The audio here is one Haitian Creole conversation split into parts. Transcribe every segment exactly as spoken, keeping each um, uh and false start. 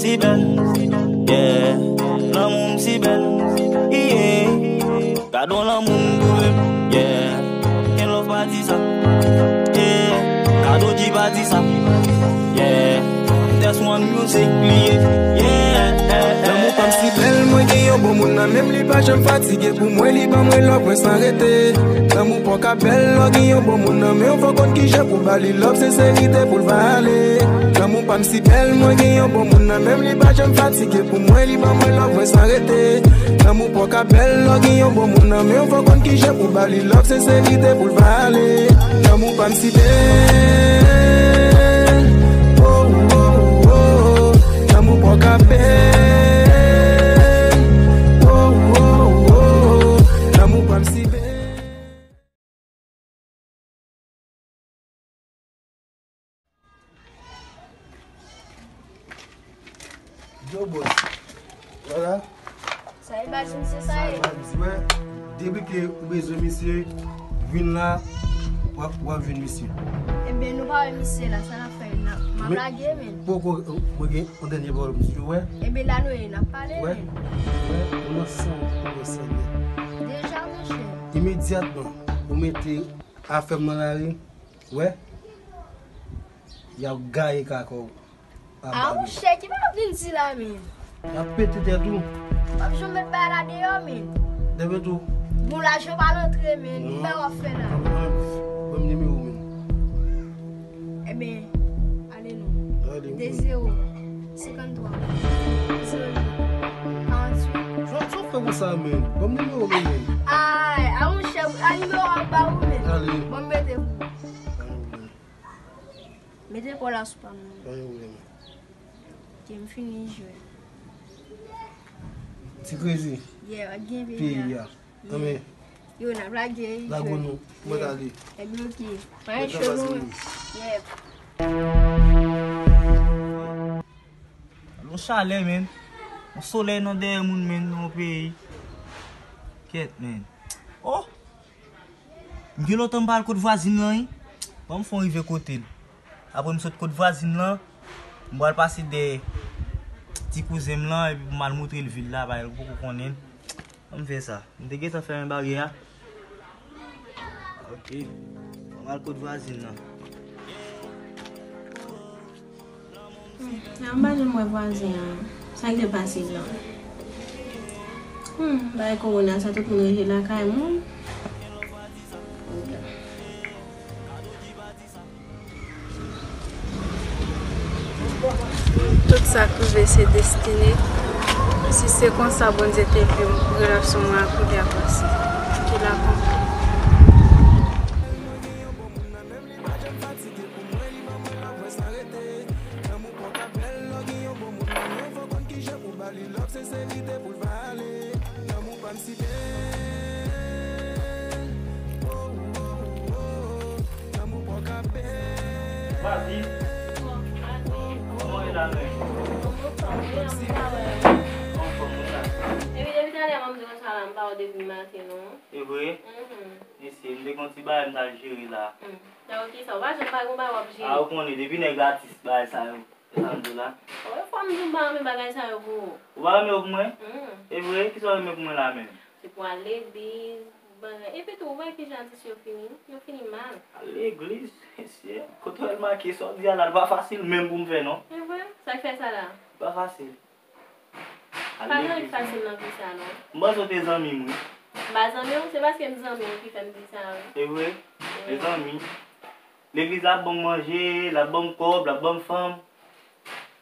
Si bèl, yeah. Lanmou m si bèl, yeah. Gade yon lanmou m twouve, yeah. Gen love pa di sa, yeah. Gade O G pa di sa, yeah. That's one music, li ye, yeah. Lanmou pa m si bèl, mwen gen yon bon moun nan men m, li pa janm fatige pou mwen, li ban mwen love mwen san rete. Lanmou pa w ka bèl, lè w gen yon bon moun nan men w, fò w konn kijan pou ba li love, senserite pou l vale. Lanmou pa m si bèl, mwen gen yon bon moun nan men m, li pa janm fatige pou mwen, li ban mwen love mwen san rete. Lanmou pa w ka bèl, lè w gen yon bon moun nan men w, fò w konn kijan pou ba li love, senserite pou l vale. Lanmou pa m si bèl, oh, oh, oh, oh. Lanmou pa w ka bèl, oh, oh, oh, oh. Lanmou pa m si bèl. Yo, bòs. Wala. Sa e baz misye sa e. Sa e baz, wè. Depi ke ou bezwen misye, vin la, w ap, w ap jwenn misye. Ebyen, nou pa wè misye la, sa n ap fè, n ap, m ap lage, men. Poko, mwen gen yon dènye pawòl, misye, wè. Ebyen, la nou ye, n ap pale, men. Wè, ou nan san, ou nan san, men. Deja, monchè. Imedyatman, ou mete afè m nan lari, wè, y ap gaye kaka w. A, monchè, ki bagay w ap vin di la, men? Y ap pete tèt ou. W ap janm met bagay la deyò, men. Dèpè tou. Bon, lajan pa rantre, men. Ki bagay w ap fè la? Ban m nimewo, men. Ebyen, ale non. Ale, de zewo, senkanntwa, zewo uit, karanntuit. Sa, sa w fè konsa, men? Ban m nimewo, men. Ay, a, monchè, a nimewo a ba ou, men. Ale. Ban m mete pou ou. Mete kò la sou pa m nan. Pa gen pwoblèm. Ok, m fini jwe. Ti Krezi. Yeah, w ap gen peyi a. Peyi a. Yeah. Anben. Yo, n ap lage, lage nou. Mwen ale. Ebyen, ok. Pa gen cho non. Yeah. Yon chalè, men. Yon solèy nan dèyè moun, men, nan yon peyi. Kèt, men. Oh! M gen lontan m pa al kot vwazin lan, wi. Ban m fè yon rive kote l. Apre m sot kot vwazin lan, m pral pase dèyè ti kouzen m lan, epi pou m al montre l vil la, paske l poko konnen. Ban m fè sa. M te gentan fèmen baryè a. Ok. Ban m al kot vwazin lan. Hmm, m pa janm wè vwazen an. Sa k te pase l lan? Hmm, bagay kowona sa, tout moun rete lakay moun. Tout sa k rive se destine. Si se konsa Bondye te vle relasyon mwen ak William pase, ki l akonpli. Lanmou pa w ka bèl, lè w gen yon bon moun nan men w, fò w konn kijan pou ba li love, senserite pou l vale. Lanmou pa m si bèl, oh, oh, oh, oh. Lanmou pa w ka bèl. Vas-y. Kòman w ye la, men? Anfòm, wi, la. Epi depi talè a m ap di konsa la, m pa wè w depi maten, non. E vre? Mhm. Mesye, m te gen yon ti bagay m t al jere la. Hmm. Sa yo ki sa? Ou pa janm pa gen yon bagay w ap jere. A, ou konnen, depi nèg atis, bagay sa yo. Se sa m di w la. Wi, fò m di w m pa renmen bagay sa yo pou ou. Ou pa renmen yo pou mwen? Hmm. E vre? Kisa w renmen pou mwen la menm? Se pou w al legliz, bagay. Epi tou, ou wè kijan atis yo fini? Yo fini mal. Al legliz? Mesye, kote w wè l make sa w di a la, l pa fasil menm pou m fè, non. E vre? Sa k fè sa la? Pa fasil. Pa gen anyen ki fasil nan vi sa, non. M panse w te zanmi m, wi. M pa zanmi w, se paske m zanmi w ki fè m di sa, wi. E vre? Wi. E zanmi. Legliz la ap ban m manje, l ap ban m kòb, l ap ban m fanm.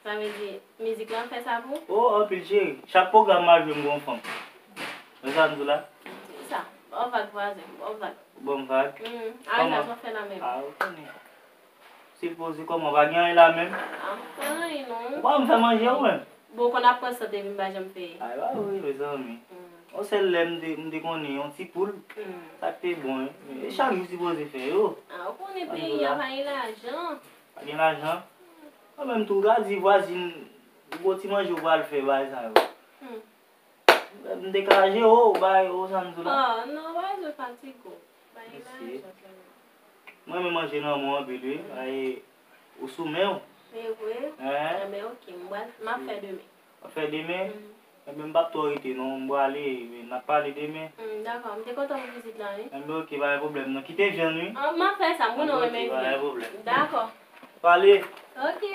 Sa vle di, mizik lan fè sa pou ou? O, anpil, cheri. Chak pwogram m al jwe, m gen yon fanm. Wè sa m di w la? Di sa. Ba w vag, vwazen. Ba w vag. Ban m vag? Mm. A, sa w fè la menm? A, ou konnen. Sipoze kòman, pa gen anyen la menm? A, m pa anyen non. Ou pa m fè manje ou menm? Bon, konn ap pran sant epi m pa janm peye. Ay, pa vre, mezanmi. Mm. Yon sèl lè m te, m te konnen yon ti poul, mm, sa k te bon, wi. E chak jou sipoze fè yo. A, ou konnen peyi a pa gen lajan. Pa gen lajan? Mwen menm tou, gad di vwazin, gwo ti manje ou pral fè bagay sa yo. Hmm. M te ka jere w, bay, ou sa m di w la. Oh, non, pa bezwen fatige w. Bay lajan, frè m. Mwen renmen manje nan men w anpil, wi. Bay, ou sou men w. E vre? Enben, oke, m pral, m ap fè demen. W ap fè demen? Enben, m p ap twò rete non, m prale, n ap pale demen. Dakò, m te kontan pou vizit la, wi. Enben, oke, pa gen pwoblèm non. Kite vyann, wi. M ap fè sa, m konnen w renmen vyann. Dakò. Pale. Oke.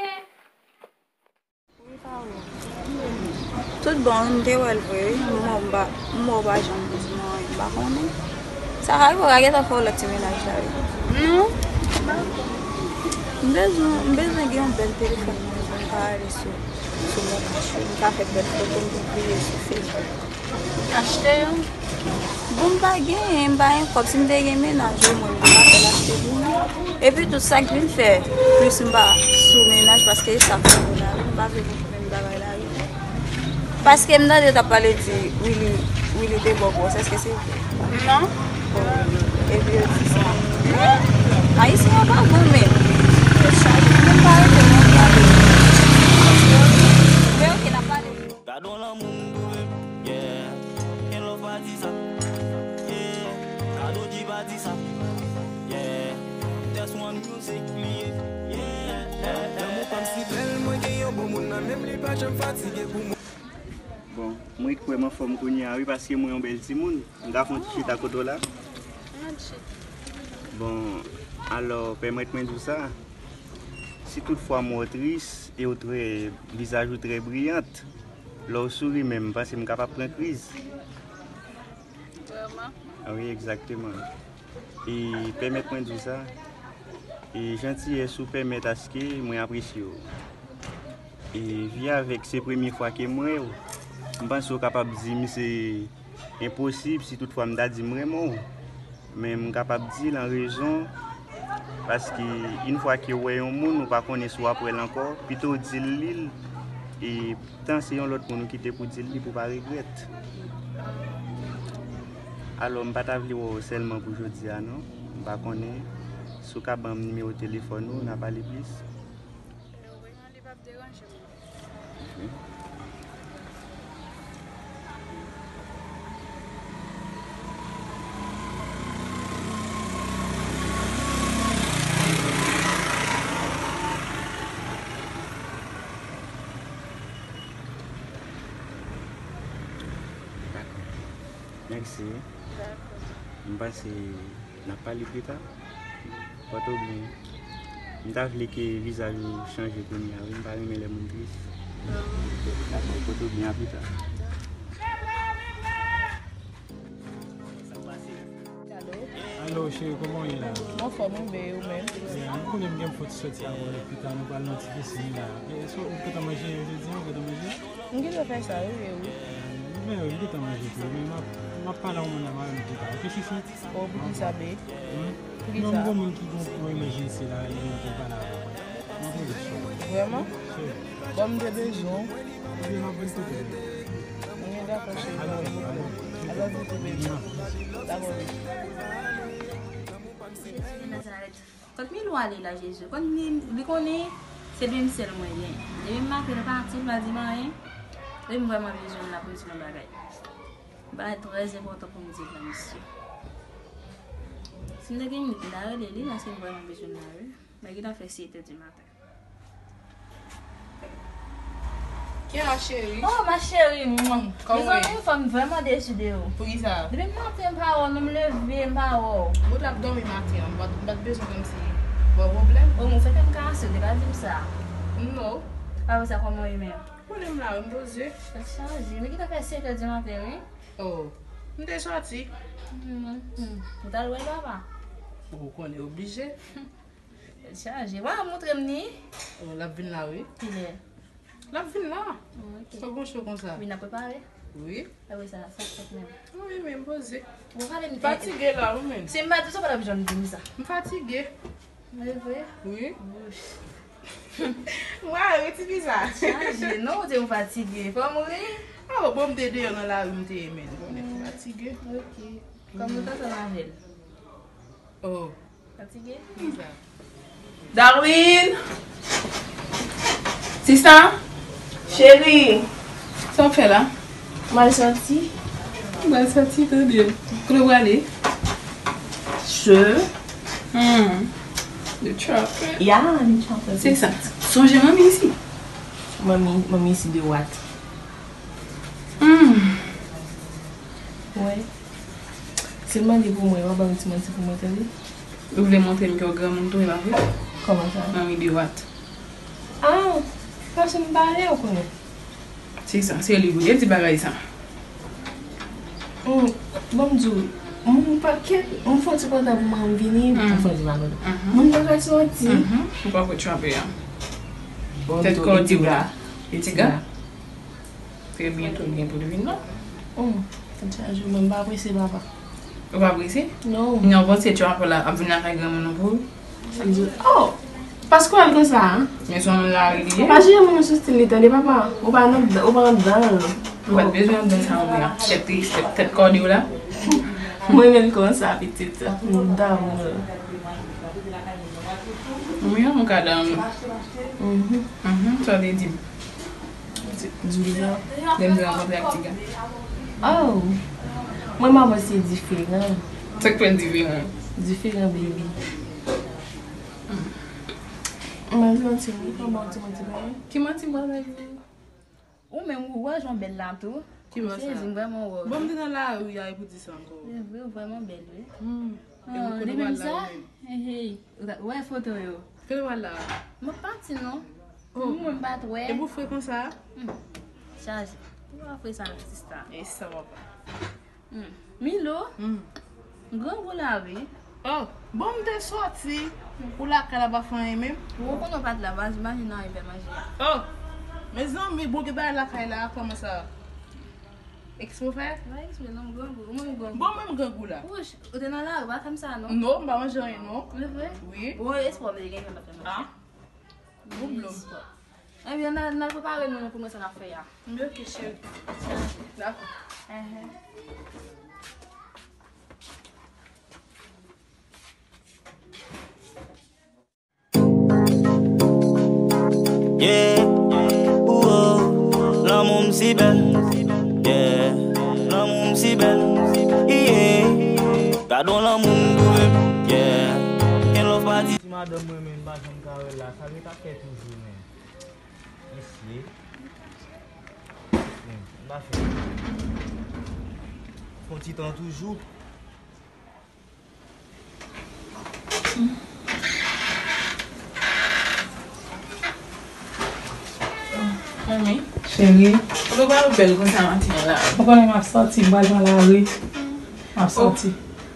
Tout bon, m te wè l vre, wi. M wè w pa, m wè w pa janm di mwen anyen, m pa konnen. Sa ka rive w ka gentan fè w lòt ti mennaj la, wi. Non. M bezwen, m bezwen gen yon bèl telefòn mwen pou m ka ale sou, sou Moncash, wi. M ka fè bèl foto, m pibliye sou Facebook. Achte yon. Bon, m pa genyen, m pa gen kòb. Si m te gen mennaj, omwen, m te ka fè l achte pou mwen. Epi tou, sa k vin fè plis m pa sou mennaj, paske e sa k fè m la, m pa vle pou menm bagay la rive. Paske m tande yo t ap pale di Willy, Willy te ba w gwòs, èske se vre? Non. Bon, epi yo di sa. Men, Ayisyen yo pa goumen. Yo chaje, m pa rete, mwen gade. Men oke, n ap pale. Gad on lanmou m twouve, yeah. Gen love pa di sa, yeah. Gad on G pa di sa, yeah. That's one music li ye, yeah. Lanmou pa m si bèl, mwen gen yon bon moun nan men m, li pa janm fatige pou mwen. Bon, mwen kwè m anfòm kounye a, wi, paske mwen yon bèl timoun. M ka fè yon ti chita kote w la? Bon, alò, pèmèt mwen di w sa. Si tout fwa m wè w tris e w trè, vizaj ou trè briyant, lè w souri menm, m panse m kapab pran kriz. Vrèman? A wi, egzakteman. E pèmèt mwen di w sa, e jantiyès ou pèmèt aske mwen apresye w. E vi avèk se premye fwa ke m wè w. M panse w kapab di m se enposib si tout fwa m ta di m renmen w. Men m kapab di l an rezon, paske yon fwa ke w wè yon moun, ou pa konnen si w ap wè l ankò, pito w di l li, e tan se yon lòt moun ou kite pou di l li pou w pa regrèt. Alò, m pa ta vle wè w sèlman pou jodi a non. M pa konnen si w ka ban m nimewo telefòn ou, n a pale plis. Li p ap deranje mwen. Dakò. Mèsi. Dakò. M panse n ap pale pita. Pòte w byen. M ta vle ke vizaj ou chanje kounye a, wi. M pa renmen lè moun tris. Dakò, pòte w byen, a pita. Alo, cheri, kòman w ye la? M anfòm, wi, bebe, ou menm? Yeah, m konnen m gen pou soti avè w pita, nou pral nan ti piscine la. E, so, ou gentan manje jodi a? Ou gentan manje? M gentan fè sa, wi, wi, wi. Men, wi, m gentan manje tou, men m ap, m ap pale a yon moun nan mari m pita. Oke, chouchou? O, poukisa, be? Hmm? Poukisa? Non, m gen moun ki gon pou emergency la, li gen pou pale avè mwen. M ap rele sou. Vrèman? Sure. Bon, m te bezwen w. Ebyen, m ap vin kote w. Ebyen, dakò, cheri. I love you, I love you too, baby. Dakò, baby. Kot Milou ale la, Jezi? Kot li, li konnen se li menm sèl mwen gen. Depi m maten, li pa aktif, li pa di m anyen. Depi m vrèman bezwen l la pou m di l yon bagay. Yon bagay trè enpòtan pou m di l la, mesye. Si m te gen minit, m ta rele li, paske m vrèman bezwen l la, wi. Bagay ki ta fè sèt è di maten. Kiyès la, cheri? Oh, ma chérie, mwen. Kòman w ye? Mezanmi, fò m vrèman desi de ou. Poukisa? Depi maten m pa wè w, non, m leve m pa wè w. Ou t ap dòmi maten an, m pa t, m pa t bezwen kòmsi ba w pwoblèm. Oh, mwen fè kè m kase, ou te ka di m sa. Non. Apre sa, kòman w ye menm? Konnen m la, wi, m poze. Tèt chaje. Men ki ta fè sèt è di maten, wi? Oh, m te sòti. Hmm, hmm. Ou t al wè l, papa? Ou konnen oblije. Tèt chaje. Wa montre m ni. Oh, l ap vin la, wi. Kilè? L ap vin la. Oh, ok. Sa w gon cho konsa? Wi, n ap prepare. Wi. Apre sa, sa k fèt menm? Wi, men m poze. Ou pale m fatige la, wi, men. Si m pa di sa, w pa t ap janm di m sa. M fatige. E vre? Wi. Wouch. Wa, wi, ti fi sa. Chaje, non, ou di ou fatige. Fò m ri. Oh, bon, m te deyò nan lari, m te ye, men. Konnen m fatige. Ok. Kòman w t ansanm avè l? Oh. Fatige? Darwin! Sista? Cheri! Sa w ap fè la? M al sòti. M al sòti, tande. Kote w prale? Sir. Hmm. The truck. Yeah, the truck. Se sa. Sonje manmi isi. Manmi, manmi isi de wat. Hmm. Wè. Si l mande pou mwen, w ap ban m ti manti pou mwen, tande? Ou vle montre m ke w granmoun tou, e pa vre? Kòman sa? Manmi de wat. Ah, paske m pale, ou konnen. Se sa, se li pou te di bagay sa. Hmm, bon, m di w, m pa kèt, m fè yon ti pòta pou mwen, m vini, m fè yon ti pòta. Moun pa ka soti. Mhm. Ou pa pou trape a. Bon, tèt kò di w la. Etiga. Trè byento l gen pou l vin non. Hmm, tèt chaje, mwen m pa prese, papa. Ou pa prese? Non. Non, panse trape la ap vin lakay granmoun ou pou ou. Sa m di, oh! Paske w al konsa, a? Men se yon moun lari li ye. Pa jije moun sou stil li, tande, papa. Ou pa nan, ou pa anndan l. Ou pa t bezwen anndan sa, ou a tèt tris, tèt, tèt kòde w la. Mwen menm konsa, pitit. M damou l. Mwen, mwen ka damou. Mhm. Mhm, sa w te di m. Di, di w sa. Lè m te rankontre ak Tiga. Oh! Mwen, m ap panse diferan. Sa k fè l diferan? Diferan, baby. Mwen santi m pa bon ti manti pa mwen. Ki manti m pral bay pou ou? Ou menm ou wè jan w bèl la tou. Ki wè sa? M sezi, m vrèman wè w. Bon, m te nan lari a, e pou di sa ankò. Se vre, ou vrèman bèl, wi. Hmm. E pou kote w al la ou menm? Hey, hey. Ou wè foto yo? Kote w al la? M ap pati non. Oh. Mwen m pa t wè. E pou fre konsa? Hmm. Chaje. Ou pa fre sa non, sista. E sa papa. Hmm. Milo, hmm, grangou la wi. Oh, bon, m te soti pou lakay la pa fè anyen menm. Ou konnen w pa t la, baz, imajine anyen fè manje. Oh, mezanmi, bon, gen bagay lakay la, kòman sa? Eksprè w fè? Pa eksprè non, grangou, ou manje grangou. Bon, menm grangou la. Wouch, ou te nan lari, pa fè m sa non. Non, m pa manje anyen non. Men vre? Wi. Bon, espwa m te gen fè m pa fè manje. Ah. Bon, blòm. Ebyen, n al, n al prepare nou pou mwen sa n ap fè a. Ebyen, ok, cheri. Dakò. Enhen. Yeah, oh, oh, lanmou m si bèl. Yeah, lanmou m si bèl. Yeah, gad on lanmou m twouve m. Yeah, gen love pa di. Si madanm mwen menm pa janm ka wè l la, sa l ret ap fè toujou menm? Mesye. Menm, m pa fè. Fon ti tan toujou. Manmi. Cheri. Ou pa bèl konsa maten an la. Ou konnen m ap sòti, m pral pran lari. M ap sòti.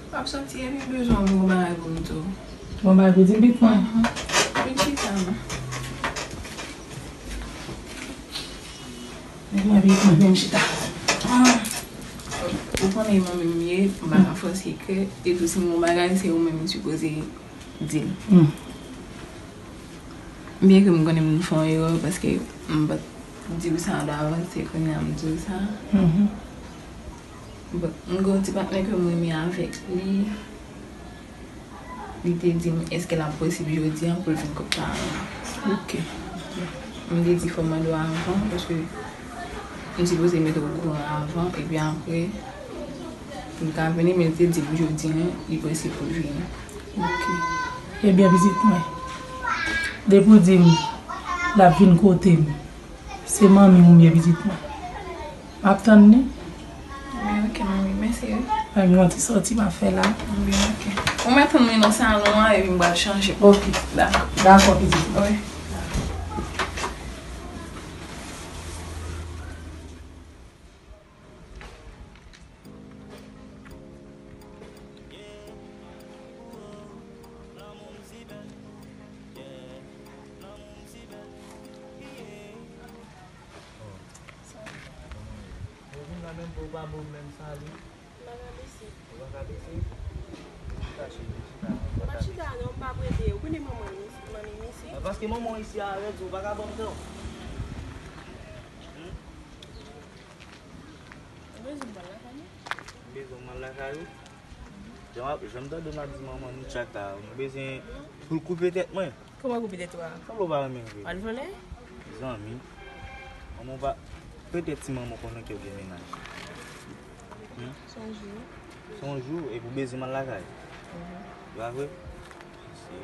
M ap sòti, epi m bezwen yon bon bagay pou m tou. Bon bagay pou di m, pitit mwen. Mhm. Vin chita non. Vin chita. Ah. Ou konnen manmi m ye, m pa ka fòse kè, epi si m gon bagay, se ou menm m sipoze di l. Hmm. Byen ke m konnen m fè yon erè, paske m pa t di w sa davanse, kounye a m di w sa. Mhm. Bon, m gen yon ti patnè ke m renmen avèk li. Li te di m, èske l ap posib jodi a pou l vin kot paran m? Ok. M te di fò m mande w avan, paske m sipoze mete w okouran avan, epi apre, li ka vini, men li te di m jodi a, li posib pou l vini. Ok. Ebyen, pitit mwen, depi w di m l ap vin kote m, se manmi w m ye, pitit mwen. M ap tann li. Wi, ok, manmi, mèsi, wi. Mwen gen yon ti sòti m ap fè la. Wi, ok. Ou mèt tann mwen nan salon an, epi m pral chanje. Ok. Dakò. Dakò, pitit. Wi. Ou vin la menm pou ou pa ba w menm sali. M pa ka bese. Ou pa ka bese? Chita, cheri, chita. M ap chita non, m pa prete. Ou konnen manman m isi, manmi m isi. Paske manman w isi a rèd, ou pa ka ban m tan. Hmm? Ou bezwen m al lakay nou? M bezwen m al lakay ou. Jan w ap, jan m tande w ap di manman nou tchak la, mwen bezwen pou l koupe tèt mwen. Kòman koupe tèt ou a? Sanble w pa renmen l vre. Al vòlè? Zanmi. Manman w pa, petèt si manman w konnen ke w gen mennaj. Hmm? Se yon jou. Se yon jou, epi w bezwen m al lakay. Mhm. Se pa vre? Se,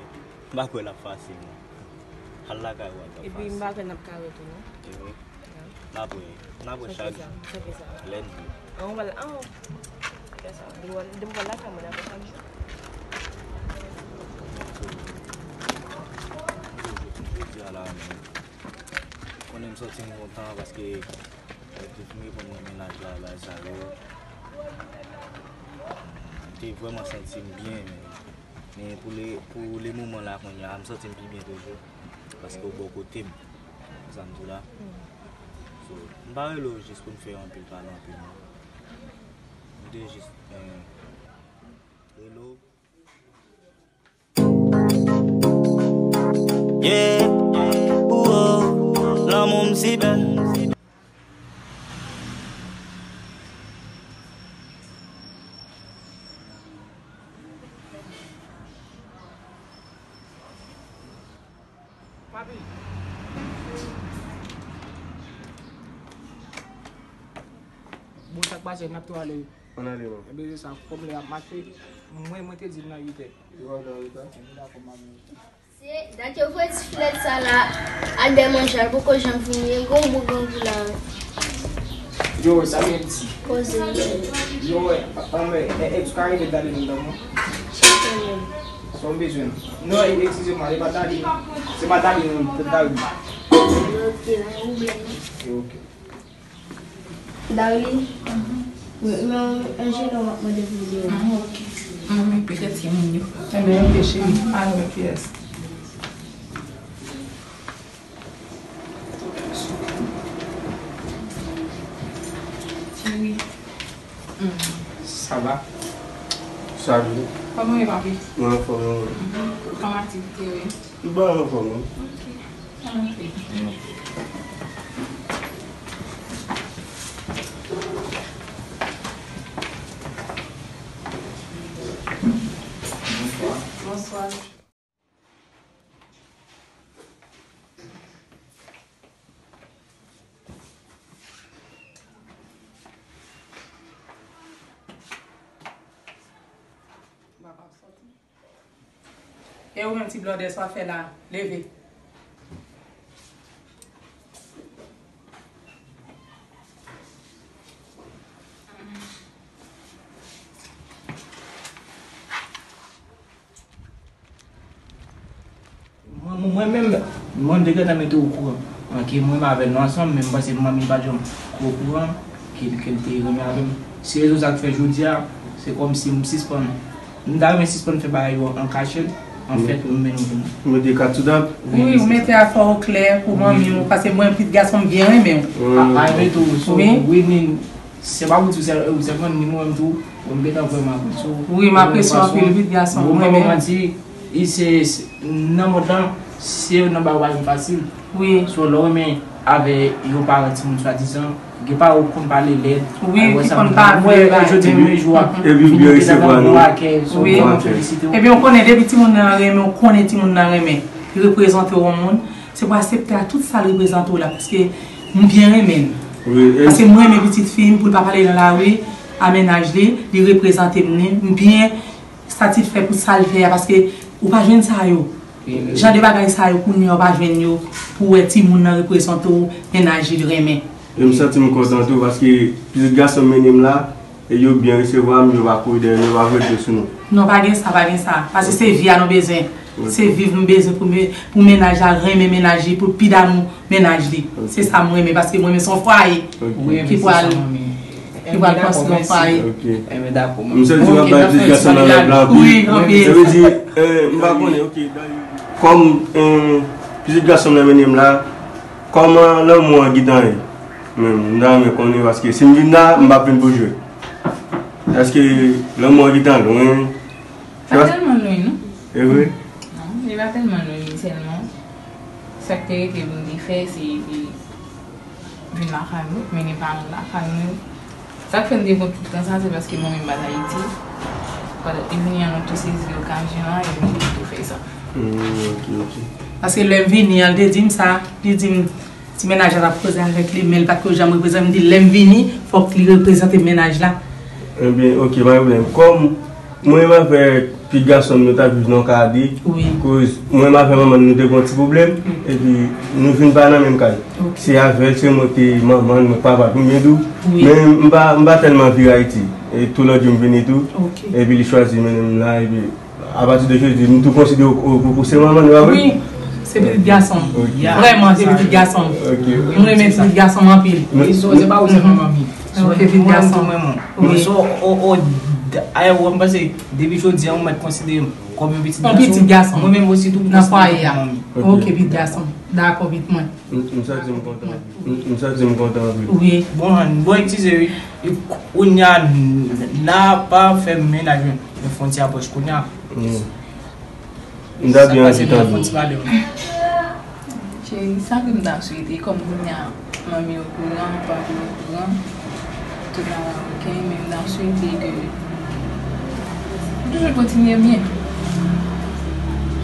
m pa kwè l ap fasil non. Al lakay ou al fè fas. Epi m pa kwè n ap ka retounen. Epi, n ap wè, n ap wè chak jou. Sa ki sa? Lèndi. An, ou pral, an, fè sa. Depi w al, depi w al lakay mwen, n ap fè chak jou. Jodi a la, men, konnen m santi m kontan paske Bondye fin reponn mwen mennaj la, bagay sa yo. M te vrèman santi m byen, men, men pou le, pou le moman la kounye a, m santi m pi byen toujou. Paske w bò kote m. Sa m di w la. So, m pa rele w jis pou n fè anpil pale anpil, non. M te jis, eh, rele w. Yeah, oh, oh, lanmou m si bèl. Papi. Bon, sa k pase, n ap tou ale wi. Ann ale non. Ebyen, se sa, kòm lè ap mache, mwen, mwen te di l nan uit è. Ou pa nan reta? Ebyen, dakò, m ap vini. Se dat yo voye ti filèt sa la, Albert manje a, l poko janm vini, e gwo boug grangou la. Yo, sa vle di. Koze. Yo, wè, anmè, e, e, ou ka rete Darline nan mwen? Chèche mwen. Sa w bezwen? Non, e, eskize mwen, e pa Darline. Se pa Darline, non, se Darline. Ok, nan yon pwoblèm. Ok. Darline, men, men, Angela, w ap mande pou li. Ah, ok. Mwen, men petèt se moun yo. Ebyen, ok, cheri. Al wè kiyès. Cheri. Sa va? Sa di? Kòman w ye, papi? Mwen anfòm, mwen. Kòman aktivite yo ye? Tout bagay anfòm, wi. Ok. Sa antre. Bonswa. Bonswa. Papa ap sòti. E ou menm ti blòdè, sa w ap fè la? Leve. Mwen, mwen, mwen menm, mwen m te gentan mete w okouran. Ke mwen menm avè nou ansanm, men m panse manmi pa janm okouran ke, ke l te renmen avè m. Se rezon sa k fè jodi a, se kòmsi m sispann, m ta renmen sispann fè bagay yo an kachèt, anfèt, m mennen w vini. Ou mete kat sou tab? Wi, ou mete afè w klè pou manmi w, paske mwen, pitit gason m byen renmen w. A, a, mete w, so, wi, wi, ni, se pa pou di w sèl, ou sèlman, ni mwen menm tou, ou m gentan vrèman apresye w. Wi, m apresye w anpil, pitit gason m, mwen menm. Bon, m pa manti, e se, se, nan mond lan, se youn nan bagay ki pa janm fasil. Wi. So, lè w renmen avè yon paran timoun swadizan, gen paran w konn pale lèd. Wi, ki konn pa vle bay. Jodi menm jou a, epi ou byen resevwa nou. Wi. Epi ou konnen depi timoun nan renmen, ou konnen timoun nan renmen, li reprezante w yon moun, se pou aksepte a tout sa l reprezante w la, paske m byen renmen l. Wi, e paske m renmen pitit fi m, pou l pa pale nan lari a mennaj li, li reprezante m li, m byen satisfè pou sa l fè a, paske ou pa jwenn sa yo. Jan de bagay sa yo, kounye a ou pa jwenn yo, pou w wè timoun nan reprezante w, mennaj li renmen. E m santi m kontan tou, paske pitit gason m mennen m la, e yo byen resevwa m, yo pa kouri dèyè m, yo pa voye do sou nou. Non, pa gen sa, pa gen sa. Paske se vi a nou bezwen. Se viv nou bezwen pou me-, pou mennaj la renmen mennaj li, pou l pi damou mennaj li. Se sa m renmen, paske mwen menm se yon fwaye ki pral, ki pral konstwi yon fwaye. Ok. M santi m ap bay pitit gason nan rèv la anpil. Wi, anpil. Sa vle di, eh, m pa konnen, ok, kòm, eh, pitit gason m nan mennen m la, kòman lanmou an gentan ye? Men, m ta renmen konnen, paske si m vin la, m p ap vin pou jwe. Èske lanmou an gentan lwen? Pa tèlman lwen, non. E vre? Non, li pa tèlman lwen, li sèlman sa k te rete pou n te fè, se, se vin lakay nou, mennen paran lakay nou. Sa k fè n te pran tout tan sa, se paske manmi m pa t Ayiti. Pandan li vini an, nou tou sezi okazyon an, epi nou tou fè sa. Hmm, ok, ok. Paske lè m vini an, li te di m sa, li di m, ti mennaj la t ap koze avèk li, men l pa t ko janm reprezante m. M di l, lè m vini, fòk li reprezante mennaj la. Ebyen, ok, pa gen pwoblèm. Kòm mwen menm avèk Pitit gason m, nou t ap viv nan kay a de. Wi. Koz mwen menm avè manman n, nou te gen yon ti pwoblèm. Epi nou vin pa nan menm kay. Ok. Se avè l, se mwen ki te manman n, mwen papa l, pou m byen di w. Wi. Men m pa, m pa tèlman viv Ayiti. E tou lòt jou m vini tou. Ok. Epi li chwazi mennen m la, epi apati de jodi, m tou konsidere w, w, w se manman n, pa vre? Wi, se pitit gason m. Ok. Vrèman, se pitit gason m. Ok. Mwen renmen pitit gason m anpil. Wi, so, se pa ou sèlman, manmi. Ok, pitit gason m. Wi. So, o, o, d-, ayè, w, m panse, depi jodi a, ou mèt konsidere m kòm yon pitit gason. Yon pitit gason. Mwen menm osi tou, m konsidere m kòm manmi. Ok, pitit gason. Dakò, pitit mwen. M, m santi m kontan. M, m santi m kontan anpil. Wi. Bon, bon, eskize, wi. E kounye a, n a pa fè mennaj, men fè yon ti apwòch kounye a. Mm. M ta byen anvi tande. Cheri, sa ke m ta swete, kòm kounye a, manmi okouran, papi okouran, tout la oke, men m ta swete ke nou toujou kontinye byen.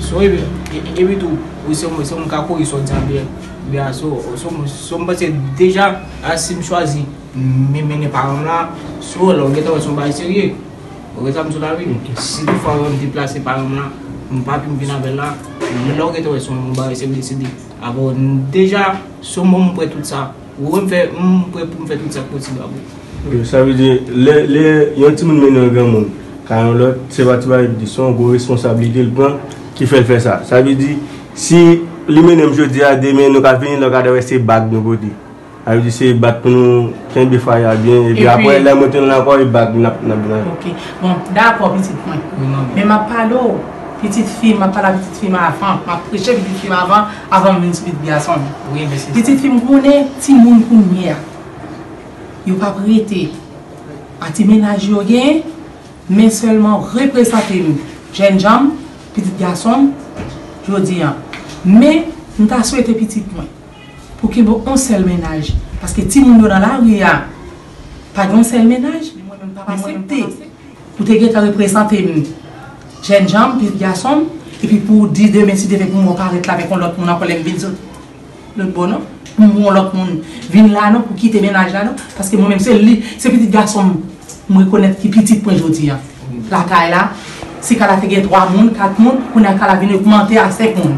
So, epi, e, epi tou, ou se, se yon kakori sa w di a byen, byen, so, so, so, m panse deja, a, si m chwazi, men, mennen paran m la, so, lè w gentan wè se yon bagay serye. Ou wè sa m di w la, wi. Ok. Si toutfwa m deplase paran m la, m pa pi m vin avè l la, lè w gentan wè se yon bagay serye, m deside. Apre, deja, se yon bon, m prè tout sa. Ou wè m fè, m prè pou m fè tout sa k posib avè w. Ok, sa vle di, lè, lè yon timoun mennen yon granmoun kay yon lòt, se pa ti bagay li, se yon gwo responsablite l pran ki fè l fè sa. Sa vle di, si li mennen m jodi a, demen nou ka vini, lè w ka wè se bag nou pote. Sa vle di se bat pou nou kenbe fwaye a byen, epi apre, lè mwen tounen ankò, e bag n ap, n ap, n ap. Ok. Bon, dakò, pitit mwen. Wi, manmi. Men m ap pale w, pitit fi m, m ap pale a pitit fi m avan, m ap preche pitit fi m avan, avan m vin sou pitit gason m. Wi, men se sa. Pitit fi m, konnen timoun kounye a, yo p ap rete a ti mennaj yo genyen, men sèlman reprezante m, jènjan m, pitit gason m, jodi a. Men, m ta swete pitit mwen pou kenbe yon sèl mennaj. Paske timoun yo nan lari a, pa gen yon sèl mennaj, men mwen menm m p ap aksepte. Ou te gentan reprezante m, jènjan m, pitit gason m, epi pou w di demen si Dye vle pou m wè w parèt la avèk yon lòt moun ankò lè m vin sot lòt bò non. Pou m wè yon lòt moun vin la non, pou kite mennaj la non. Paske mwen menm se li, se pitit gason m, m rekonèt ki pitit mwen jodi a. Lakay la, si kay la te gen twa moun, kat moun, kounye a kay la vin ogmante a senk moun.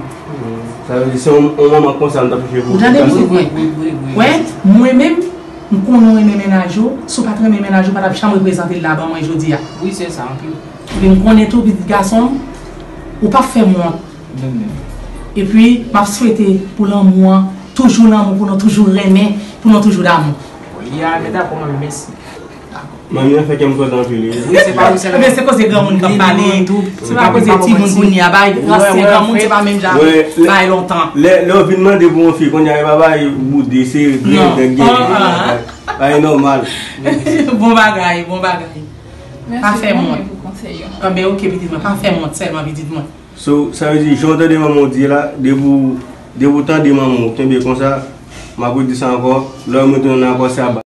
Sa vle di se yon, yon manman konsa nou t ap chèche pou. Ou tande pitit mwen? Wi, wi, wi, wi. Wè, mwen menm, m konnen w renmen mennaj ou, si w pa t renmen mennaj ou, w pa t ap janm reprezante l la ban mwen jodi a. Wi, se sa, anpil. Epi m konnen tou, pitit gason m, ou p ap fè m wont. Epi, m ap swete pou lanmou an, toujou lanmou, pou nou toujou renmen, pou nou toujou damou. Ya, men dakò, manmi, mèsi. Manmi an fè kè m kontan anpil, wi. Wi, se pa ou sèlman. Ebyen, se koze granmoun k ap pale. Se pa koze timoun kounye a, bay, ansyen granmoun, se pa menm jan bagay lontan. Lè, lè w vin mande pou yon fi, kounye a, e pa bay boude, se grenn nèg genyen. Bagay nòmal. Bon bagay, bon bagay. Pa fè m wont. Anben, ok, pitit mwen, pa fè m wont sèlman, pitit mwen. So, sa vle di, jan w tande manman w di la, depi w, depi w tande manman w, kenbe konsa, m ap redi sa ankò, lè w mete yon akò, se ap